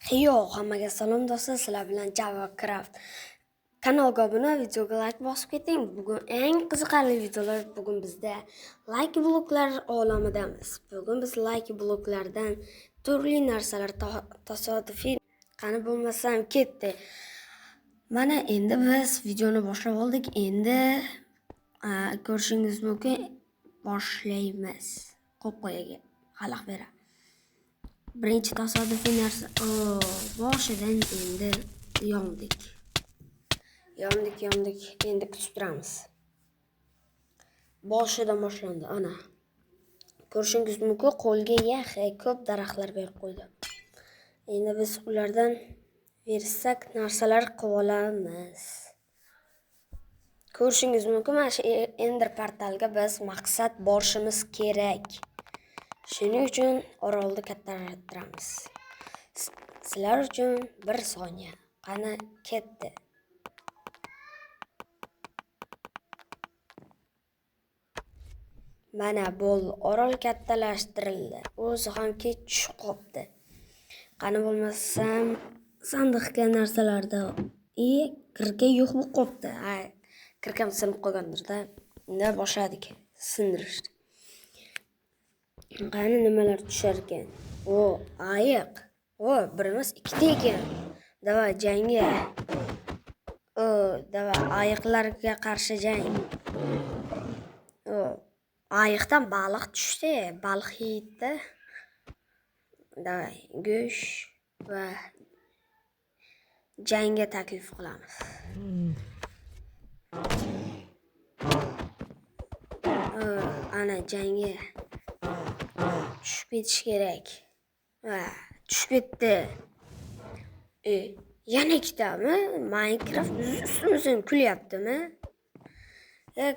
Heyo, hammaga salom do'stlar, sizlar bilan Java Craft. Kanalga obuna, videoga like bosib keting. Bugun eng qiziqarli videolar, bugun bizda like bloklar olamidamiz. Bugun biz like bloklardan turli narsalar tasodifiy qani bo'lmasam ketdi. Mana endi biz videoni boshlab oldik. Endi ko'rishingiz mumkin, boshlaymiz. Qo'yib qo'yaylik, xalaq beradi. Birinchi tasodifiy narsa, boshidan endi yondik. Yondik. Endi kutib turamiz. Boshidan boshlandi, ana. Ko'rishingiz mumkin, qo'lga yaxshi ko'p daraxtlar berib qo'ydi. Endi biz ulardan versak narsalar qilib olamiz. Ko'rishingiz mumkin, mana shu Ender portalga biz maqsad borishimiz kerak. Shuning uchun orolni kattalashtiramiz. Sizlar uchun 1 soniya. Qani ketdi. Mana bo'ldi, orol kattalashtirildi. O'zi ham kech tushib qolibdi. Qani bo'lmasam sandiqga narsalarda kirka yo'q bo'lib qolibdi. Ha, kirkam sinib qolgandir-da. Endi boshladik sindirishni. Qani nimalar tushar ekan? O, ayiq. O, birimiz ikkita ekan. Davay jangga. O, davay ayiqlarga qarshi jang. O, ayiqdan baliq tushdi. Baliq yeydi. Davay go'sht va jangga taklif qilamiz. O, ana jangga tushib ketish kerak. Va tushib ketdi. Yana ikkitami? Minecraft biz ustimizdan kulyaptimi?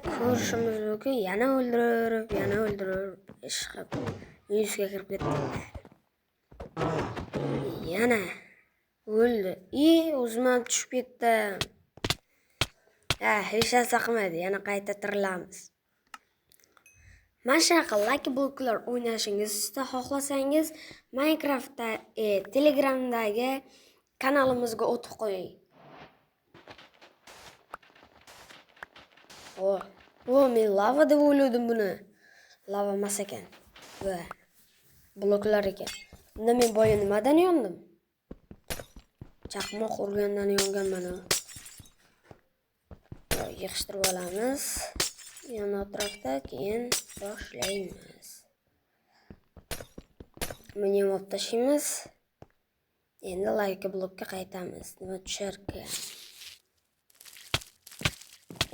Ko'rishimiz mumkin, yana o'ldirib, yana o'ldirib, ish qilib yuzga kirib ketdi. Yana o'ldi. O'zim ham tushib ketdim. Ha, hech narsa qilmaydi, yana qayta tirilamiz. Mana shunaqa lucky blocklar o'ynashingizni xohlasangiz, Minecraftda, Telegramdagi kanalimizga o'tib qo'ying. O, men lava deb o'yladim buni. Lava emas ekan. Va bloklar ekan. Unda men boya nimadan yondim? Chaqmoq urgandan yonganman. Yig'ishtirib olamiz. Yon atrofda keyin boshlaymiz. Buni ham olib tashlaymiz. Endi like blokka qaytamiz. Nima tushar ekan?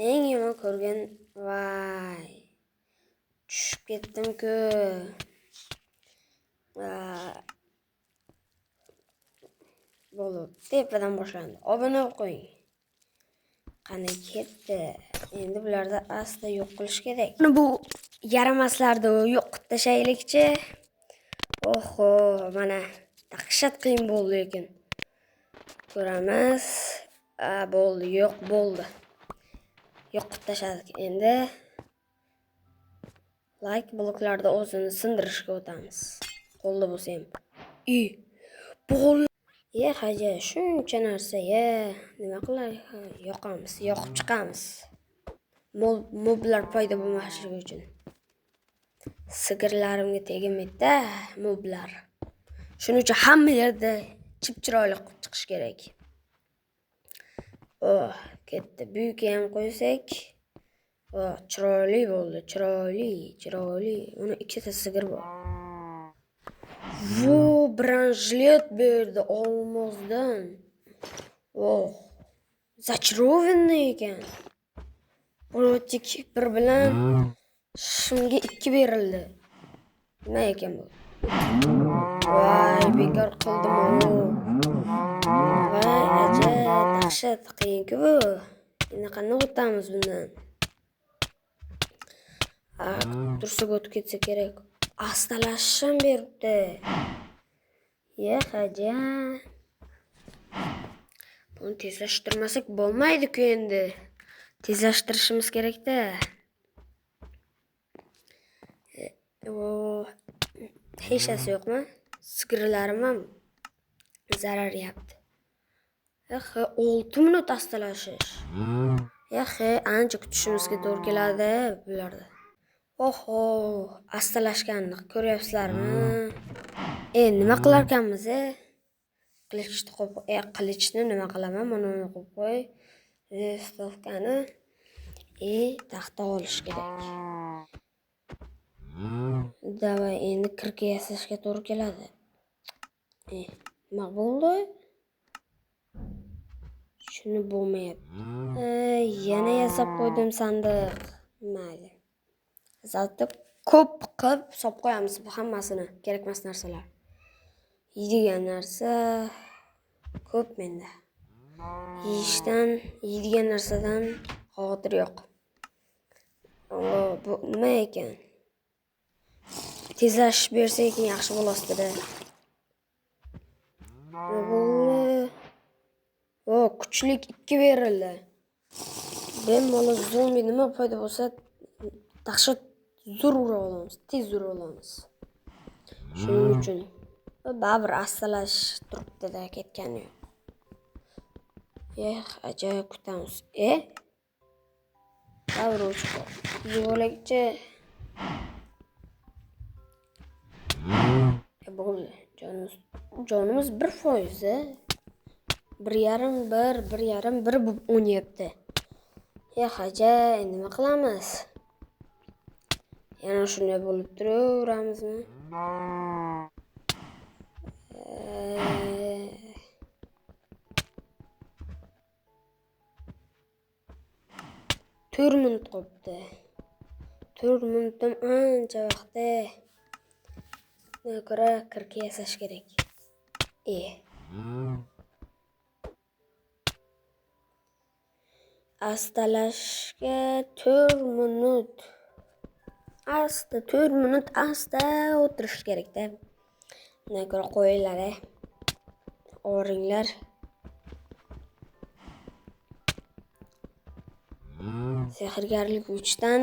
Eng yomon ko'rgan, voy. Tushib ketdim-ku. Bo'ldi, tepadan boshlandi. Obuna bo'lib qo'ying. Qani ketdi. Endi bularni asta yo'q qilish kerak. Mana bu yaramaslarni yo'q qilib tashlaylikchi. Oho, mana dahshat qiyin bo'ldi lekin. Ko'ramiz. Bo'ldi, yo'q bo'ldi. Yo'q qilib tashladik. Endi like bloklarda o'zini sindirishga o'tamiz. Qo'lda bo'lsa ham. Bo'l. Haja, shuncha narsa, nima qilay? Yoqamiz, yoqib chiqamiz. Moblar paydo bo'lmasligi uchun. Sigirlarimga tegmaydi-da moblar. Shuning uchun hamma yerda chip-chiroyli qilib chiqish kerak. Oh, ketdi. Buyukka ham qo'ysak, oh, chiroyli bo'ldi, chiroyli, chiroyli. Uni ikkita sigir bor. Vo, branjilet berdi olmosdan. Oh, zachirovanный ekan. Protik 1 bilan shimga 2 berildi. Nima ekan bu? Voy, bekor qildim-u. Voy, aja, dahshat qiyin-ku bu. Endi qanday o'tamiz bundan? Tursak o'tib ketsa kerak. Astalashish ham beribdi. Haja. Buni tezlashtirmasak bo'lmaydi-ku endi. Tezlashtirishimiz kerak-da. Hech narsa yo'qmi? Sigirlarim ham Zararyapti. 6 minut astalashish. Ancha kutishimizga to'g'ri keladi bularda. Oho, astalashganini ko'ryapsizlarmi? Nima qilar ekanmiz? Qilichni qo'yib, qilichni nima qilaman? Mana uni qo'yib qo'y. Lestovkani taxta olish kerak. Davay, endi kirka yasashga to'g'ri keladi. Nima bo'ldi? Shuni bo'lmayapti. Yana yasab qo'ydim sandiq. Mayli. Zalda ko'p qilib solib qo'yamiz bu hammasini, kerakmas narsalar. Yeydigan narsa ko'p menda. Yeydigan narsadan xavotir yo'q. Bu nima ekan? Tezlashish bersa ekan yaxshi bo'lasdi-da. Nima bo'ldi? O, kuchlik 2 berildi. Bemalol zombi nima paydo bo'lsa, dahshat zo'r ura olamiz, tez ura olamiz. Shuning uchun baribir astalash turibdi-da, ketgani yo'q. Ajoyib kutamiz. Baribir o'chib qoldi. Yo'lakcha bo'ldi. Jonimiz 1%. 1.5, 1, 1.5, 1 bo'lib o'ynayapti. Haja, endi nima qilamiz? Yana shunday bo'lib turaveramizmi? 4 minut qolibdi. 4 minutdan ancha vaqtda. Undan ko'ra kirka yasash kerak. Astalashga 4 minut. Asta 4 minut asta o'tirish kerak-da. Undan ko'ra qo'yinglar, Oringlar. Sehrgarlik 3 dan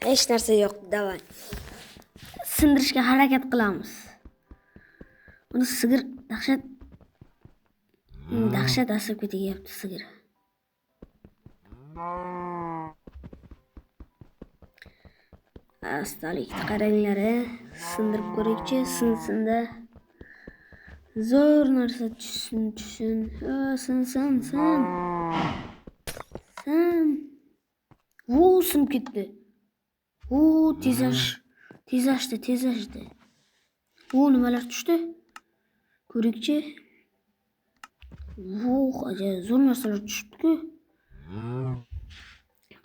hech narsa yo'q, davay. Sindirishga harakat qilamiz. Uni sigir dahshat asab ketagyapti sigir. Astalikni qaranglar, sindirib ko'raylikchi, sinsinda. Zo'r narsa tushsin, tushsin. Sinsin, sin. Sin. Sinib ketdi. Tezlashdi, tezlashdi. Nimalar tushdi? Ko'rikchi. Ajoyib zo'r narsalar tushdi-ku.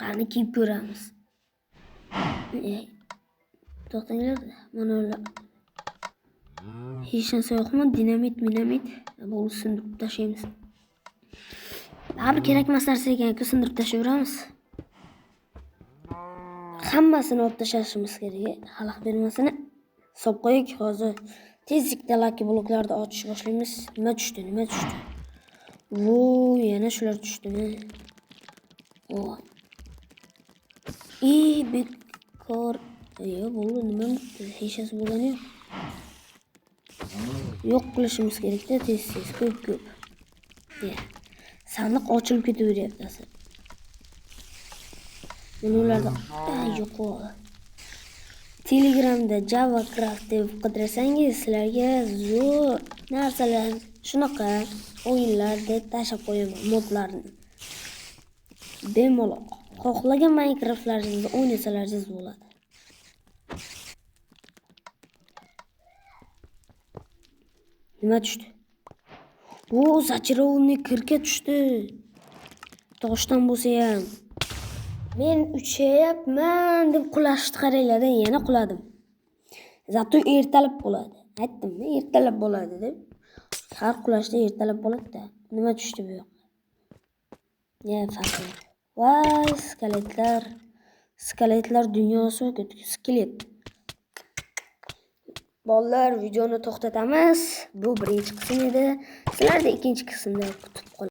Qani kiyib ko'ramiz. To'xtanglar, mana ular. Hech narsa yo'qmi? Dinamit, minamit. Bo'ldi, sindirib tashlaymiz. Baribir kerakmas narsa ekan-ku, sindirib tashlayveramiz. Hammasini olib tashlashimiz kerak. Xalaq bermasini solib qo'yik. Hozir tezlikda lucky bloklarni ochish boshlaymiz. Nima tushdi? Nima tushdi? Yana shular tushdimi? Bekor. Yo'q, bo'ldi, nima bo'ldi? Hech narsa bo'lgani yo'q. Yo'q qilishimiz kerak-da, tez-tez, ko'p-ko'p. Sandiq ochilib ketaveryapti asli. Buni ularda yo'q. Telegramda Java Craft deb qidirsangiz, sizlarga zo'r narsalar, shunaqa o'yinlar deb tashlab qo'yaman, modlarni. Bemalol xohlagan Minecraftlaringizni o'ynasalaringiz bo'ladi. Nima tushdi? Zachirovanniy kirka tushdi. Toshdan bo'lsa ham. Men uchayapman deb qulashni qaranglar, yana quladim. Zato ertalab bo'ladi. Aytdimmi, ertalab bo'ladi deb. Har qulashda ertalab bo'ladi-da. Nima tushdi bu yoqqa? Ne farqi yo'q. Voy, skeletlar. Skeletlar dunyosi ketdi. Skelet. Bolalar, videoni to'xtatamiz. Bu birinchi qism edi. Sizlarni ikkinchi qismda kutib qolaman.